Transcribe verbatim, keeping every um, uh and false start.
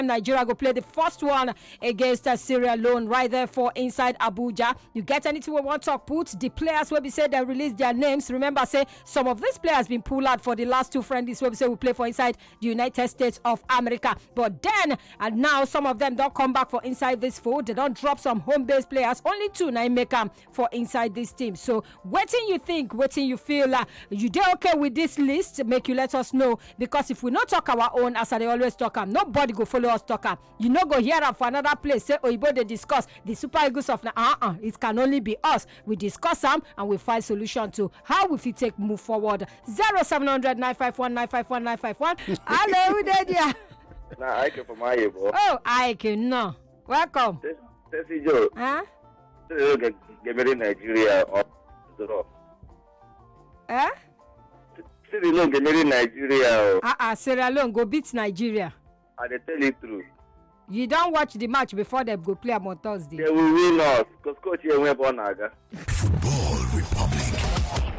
Nigeria go play the first one against uh, Sierra Leone right there for inside Abuja. You get anything we want to talk? Put the players wey be say dem release their names. Remember say some of these players been pulled out for the last two friendlies wey be say we play for inside the United States of America. But then and now some of them don't come back for inside this fold. They don't drop some home-based players. Only two na im make am for inside this team. So wetin you think? Wetin you feel? Uh, you dey okay with this list? Make you let us know, because if we no talk our own, as I dey always talk am, nobody go follow us talk am. You no go hear am for another place say oyibo dey discuss the Super Eagles of na uh-uh. It can only be us. We discuss am and we find solution to how we fit take move forward. Zero seven hundred nine five one nine five one nine five one. Hello, who dey there? Na Ike from Ayebo. Oh, Ike, no. Welcome. Tessie Joe. Huh? Sierra Leone ga-emeri Nigeria or draw. Eh? Sierra Leone ga-emeri Nigeria o. Uh-uh, Sierra Leone go beat Nigeria. I dey tell you true. You don watch the match before dem go play am on Thursday. They will win us. Cause coach here went on aga. Football Republic.